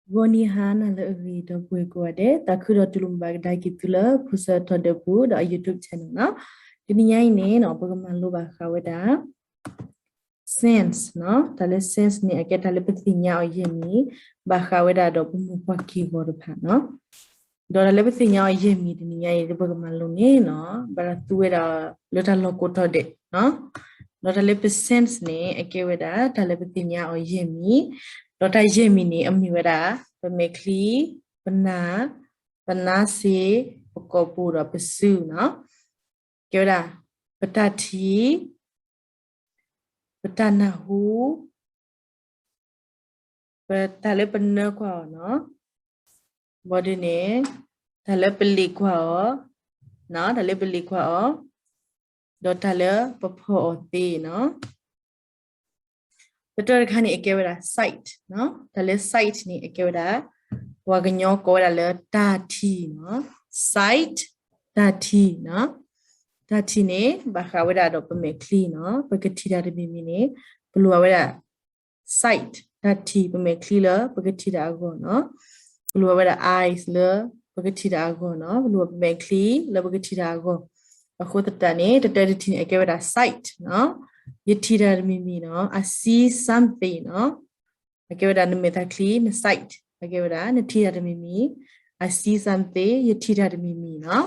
ဂီၤနံၤဟါနၤလၢအဂ့ၤ ဒီပုၢ်ဝဲၢ်ကိးဂၤဒဲး, သးခုဒီးတူၢ်လိာ်မုာ်ဘၣ်ကဒါက့ၤသုလၢ ဖိဆၢထီၣ်ဒၢပူၤ ဒီးအ YouTube channel နီၤ. တနံၤညါအံၤန့ၣ်နီၤ ပကမၤလိဘၣ်ဃးဝဲဒၣ် sense နီၤ. တၢ်လၢ sense န့ၣ် အကဲတၢ်လၢပသ့ၣ်ညါအီၤယဲၢ်မံၤ ဘၣ်ဃးဝဲဒၣ်ဒီးပမိၢ်ပှၢ်က့ၢ်ဂီၤတဖၣ်နီၤ. ဒီးတၢ်လၢပသ့ၣ်ညါအီၤယဲၢ်မံၤတနံၤညါအံၤ ပကမၤလိန့ၣ်နီၤ ဘၣ်တၢ်သူဝဲဒၣ်လၢတၢ်လီၢ်ကိးတီၤဒဲးနီၤ. ဒီးတၢ်လၢပ sense န့ၣ် အကဲဝဲဒၣ် တၢ်လၢပသ့ၣ်ညါအီၤယဲၢ်မံၤ, ဒီးတၢ်ယဲၢ်မံၤန့ၣ် အမ့ၢ်ဝဲဒၣ် ပမဲာ်ချံ, ပနၢ်, ပနါစ့, ပကိာ်ပူၤဒီးပစုနီၤ. ကဲဝဲဒၣ် ပတၢ်ထံၣ်, ပတၢ်နၢ်ဟူ, ပတၢ်လၢပနၢကွၢ်အီၤနီၤ, ဘီဒုန့ၣ် တၢ်လၢပလ့ၣ်ကွၢ်အီၤ, တၢ်လၢပလ့ၣ်ကွၢ်အီၤ, ဒီးတၢ်လၢပဖီၣ်အီၤသ့နီၤ. တတၢတခါန့ၣ် အကဲဝဲဒၣ် sight နီၤ. တၢ်လၢ sight န့ၣ် အကဲဝဲဒၣ် ပှၤကညီကိးဝဲဒၣ်လၢတၢ်ထံၣ်နီၤ. sight တၢ်ထံၣ်နီၤ. တၢ်ထံၣ်န့ၣ် ဘၣ်ဃးဝဲဒၣ်ဒီးပမဲာ်ချံနီၤ. ပကထံၣ်တၢ်တမံၤမံၤန့ၣ် ပလိၣ်ဘၣ်ဝဲဒၣ် sight တၢ်ထံၣ် ပမဲာ်ချံလၢပကထံၣ်တၢ်အဂီၢ်နီၤ. ပလိၣ်ဘၣ်ဝဲဒၣ် eyes လၢပကထံၣ်တၢ်အဂီၢ်နီၤ. ပလိၣ်ဘၣ်ပမဲာ်ချံလၢပကထံၣ်တၢ်အဂီၢ်. အဃိသတးန့ၣ် တတၢတထံၣ်န့ၣ် အကဲဝဲဒၣ် sight နီၤ. ယထံၣ်တၢ်တမံၤမံၤနီၤ. I see something နီၤ. အကဲဝဲဒၣ်နမဲာ်သၣ်ချံ န sight အကဲဝဲဒၣ် နထံၣ်တၢ်တမံၤမံၤ. I see something ယထံၣ်တၢ်တမံၤမံၤနီၤ.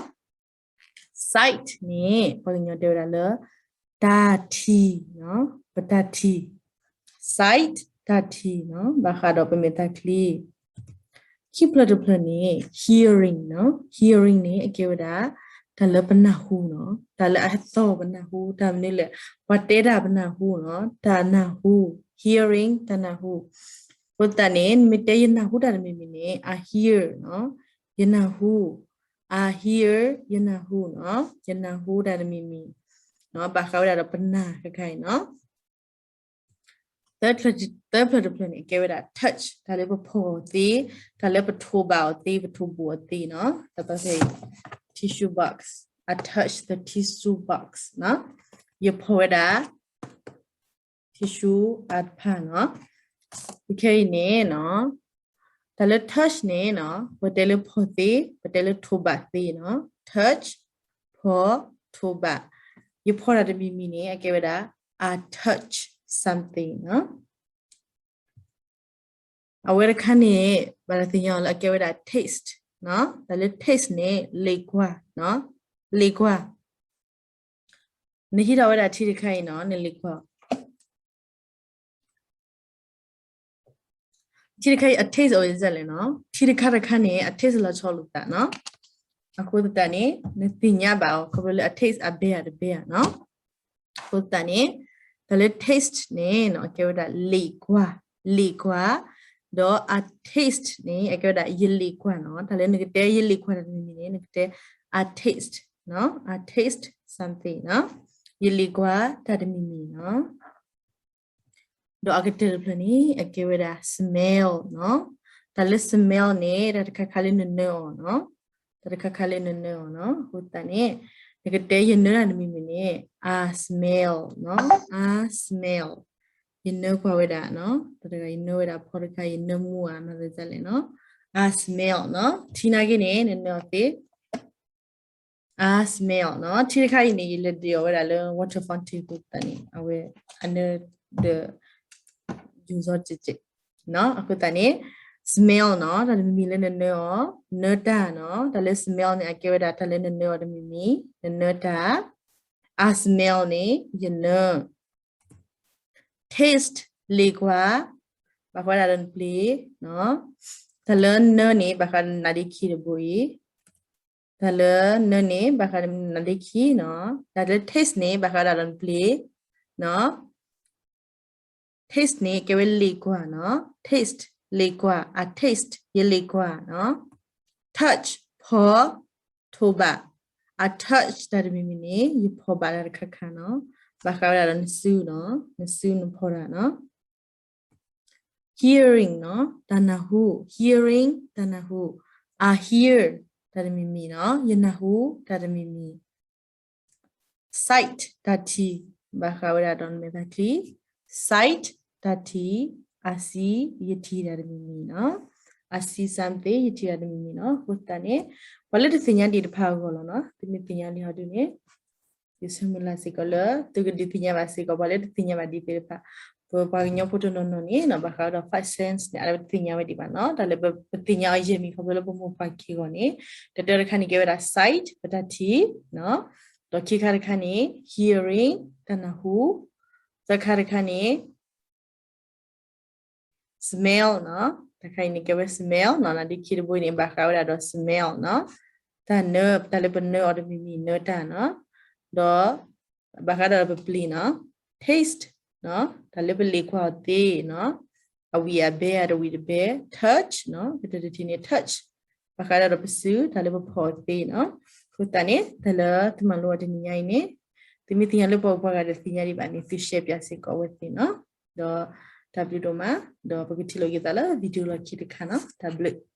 sight န့ၣ် ပှၤကညီတဲဝဲဒၣ်လၢ တၢ်ထံၣ်နီၤ, ပတၢ်ထံၣ်. sight တၢ်ထံၣ်နီၤ, ဘၣ်ဃးဒီးပမဲာ်သၣ်ချံ. ခံဖျၢၣ်တဖျၢၣ်န့ၣ် hearing နီၤ, hearing န့ၣ် အကဲဝဲဒၣ် တၢ်လၢပနၢ်ဟူနီၤ, တၢ်လၢအသီၣ်ပနၢ်ဟူ, တၢ်မနုၤလဲၣ်, ပှၤတဲတၢ်ပနၢ်ဟူနီၤ, တၢ်နၢ်ဟူ, hearing တၢ်နၢ်ဟူ. အဃိသတးန့ၣ် နမ့ၢ်တဲယနၢ်ဟူတၢ်တမံၤမံၤန့ၣ် I hear နီၤ, ယနၢ်ဟူ. I hear ယနၢ်ဟူနီၤ, ယနၢ်ဟူတၢ်တမံၤမံၤ, ဘၣ်ဃးဝဲဒၣ်ဒီးပနၢ်ခါခါအံၤနီၤ. သၢဖျၢၣ်တဖျၢၣ်န့ၣ် ကဲဝဲဒၣ် touch တၢ်လၢပဖီၣ်အီၤသ့, တၢ်လၢပထိးဘၣ်အီၤသ့, ပထိးဘူးအီၤသ့နီၤ. တၢ်ပဖဲ tissue box, I touch the tissue box နီၤ, ယဖီၣ်ဝဲဒၣ် tissue အါတဖၣ်နီၤ. ခဲအံၤန့ၣ်နီၤ, တၢ်လၢ touch န့ၣ်နီၤ, ပတဲလၢဖီၣ်သ့, ပတဲလၢထိးဘၣ်သ့နီၤ. touch ဖီၣ်, ထိးဘၣ်. ယဖီၣ်တၢ်တမံၤမံၤန့ၣ် အကဲဝဲဒၣ် I touch something နီၤ. အဝဲတခါန့ၣ် ဘၣ်တၢ်သ့ၣ်ညါအီၤလၢအကဲဝဲဒၣ် taste နီၤ. တၢ်လၢ taste န့ၣ် လ့ၣ်ကွၢ်, လ့ၣ်ကွၢ်. နဟံးထီၣ်ဝဲဒၣ်ထံတခါအံၤနီၤ, နလ့ၣ်ကွၢ် ထံတခါအံၤ အ taste အဝဲဒ်လဲၣ်နီၤ. ထံတခါတခါန့ၣ် အ taste လီၤဆီလိာ်သးနီၤ. အဃိသတးန့ၣ် နသ့ၣ်ညါဘၣ်အီၤ ခီဖျိလၢအ taste အဘဲဧါတဘဲဧါနီၤ. အဃိသတးန့ၣ် တၢ်လၢ taste န့ၣ်နီၤ အကဲဝဲဒၣ်လ့ၣ်ကွၢ်, လ့ၣ်ကွၢ်, ဒီး I taste န့ၣ် အကဲဝဲဒၣ်ယလ့ၣ်ကွၢ်နီၤ. တၢ်လၢနကတဲယလ့ၣ်ကွၢ်တၢ်တမံၤမံၤန့ၣ် နကတဲ I taste နီၤ, I taste something နီၤ, ယလ့ၣ်ကွၢ်တၢ်တမံၤမံၤနီၤ. ဒီးအကတၢၢ်တဖျၢၣ်န့ၣ် အကဲဝဲဒၣ် smell နီၤ. တၢ်လၢ smell န့ၣ် တၢ်တခါခါလၢနနၢအီၤနီၤ, တၢ်တခါခါလၢနနၢအီၤနီၤ. အဃိသတးန့ၣ် နကတဲယနၢတၢ်တမံၤမံၤန့ၣ် I smell နီၤ, I smell ယနၢကွၢ်ဝဲဒၣ်နီၤ, တၢ်တဂၤယနၢဝဲဒၣ်ဖီတခါ ယနၢမူဧါ မၤသးဒ်လဲၣ်နီၤ. I smell နီၤ, ထံနာ်က့န့ၣ် နနၢအီၤသ့ I smell နီၤ. ထံတခါအံၤန့ၣ် ယလဲၤဒ်အီၤဝဲဒၣ်လၢ water fountain အဃိသတးန့ၣ် အဝဲအနၢဒီး ယူၤစီကဲးကဲးနီၤ. အဃိသတးန့ၣ် smell နီၤ, တၢ်တမံၤမံၤလၢနနၢအီၤ, နၢတၢ်နီၤ. တၢ်လၢ smell န့ၣ် အကဲဝဲဒၣ်တၢ်လၢနနၢအီၤတမံၤမံၤ, နနၢတၢ်. I smell န့ၣ် ယနၢ taste လ့ၣ်ကွၢ်, ဘၣ်ဃးဝဲဒၣ်ဒီးနပျ့ၤနီၤ. တၢ်လၢနၢန့ၣ် ဘၣ်ဃးဒီးနါဒ့ခံတဘိအံၤ, တၢ်လၢနၢန့ၣ် ဘၣ်ဃးဒီးနါဒ့ခံနီၤ. တၢ်လၢ taste န့ၣ် ဘၣ်ဃးဝဲဒၣ်ဒီးနပျ့ၤနီၤ. taste န့ၣ် ကဲဝဲလ့ၣ်ကွၢ်နီၤ. taste လ့ၣ်ကွၢ်, I taste ယလ့ၣ်ကွၢ်နီၤ. touch ဖီၣ်, ထိးဘၣ်. I touch တၢ်တမံၤမံၤန့ၣ် ယဖီၣ်ဘၣ်တၢ်တခါခါနီၤ. ဘၣ်ဃးဝဲဒၣ်ဒီးနစုနီၤ, နစုနဖီၣ်တၢ်နီၤ. hearing နီၤ, တၢ်နၢ်ဟူ, hearing တၢ်နၢ်ဟူ. I hear တၢ်တမံၤမံၤနီၤ, ယနၢ်ဟူတၢ်တမံၤမံၤ. sight တၢ်ထံၣ်, ဘၣ်ဃးဝဲဒၣ်ဒီးနမဲာ်သၣ်ချံ. sight တၢ်ထံၣ်, I see ယထံၣ်တၢ်တမံၤမံၤနီၤ. I see something ယထံၣ်တၢ်တမံၤမံၤနီၤ. အဃိသတးန့ၣ် ပှၤလၢတသ့ၣ်ညါဒံးတဖၣ်အဂီၢ်လီၤနီၤ. သုမ့ၢ်သ့ၣ်ညါလံဟီဒုန့ၣ် ယဆၢမုၢ်လၢ်စ့ၢ်ကီးလၢ သုကဒုးသ့ၣ်ညါဘၣ်စ့ၢ်ကီး ပှၤလၢတသ့ၣ်ညါဘၣ်ဒံးသ့ၣ်တဖၣ်. ပပှၤကညီဖိတနီၤနီၤန့ၣ်နီၤ ဘၣ်ဃးဒီး five sense န့ၣ် အဝဲတသ့ၣ်ညါဝဲဒံးဘၣ်နီၤ. တၢ်လၢပသ့ၣ်ညါအီၤယဲၢ်မံၤ ခီဖျိလၢပမိၢ်ပှၢ်ခံဂီၢ်န့ၣ် တၢတၢတခါန့ၣ် ကဲဝဲဒၣ် sight ပတၢ်ထံၣ်, ဒီးခံခါတခါန့ၣ် hearing တၢ်နၢ်ဟူ, သၢခါတခါန့ၣ် smell နီၤ. တၢ်တခါအံၤန့ၣ် ကဲဝဲ smell နီၤ. နဒုးခံတဘိအံၤန့ၣ် ဘၣ်ဃးဝဲဒၣ်ဒီး smell နီၤ. တၢ်နၢ, တၢ်လၢပနၢအီၤတမံၤမံၤ နၢတၢ်နီၤ. ဒီး ဘၣ်ဃးဒီးပပျ့ၤနီၤ taste နီၤ. တၢ်လၢပလ့ၤကွၢ်အီၤသ့နီၤ. အဝံၣ်အဘဲ အတဝံၣ်တဘဲ touch နီၤ. ပတၢ်တထံၣ်န့ၣ် touch ဘၣ်ဃးဒီးပစု တၢ်လၢပဖီၣ်အီၤသ့နီၤ. အဃိသတးန့ၣ် တၢ်လၢသုမၤလိအီၤတနံၤညါအံၤန့ၣ် သုမ့ၢ်သ့ၣ်ညါလၢပှၤဂၤတသ့ၣ်ညါဒံးဘၣ်န့ၣ် သု share ပၠးစ့ၢ်ကီးအဝဲသ့ၣ်နီၤ. ဒီးတၢ်ဘျုးဒိၣ်မး, ဒီးပကထံၣ်လိာ်က့ၤသးလၢ video လီၢ်ခံတခါနီၤ. တၢ်ဘျုး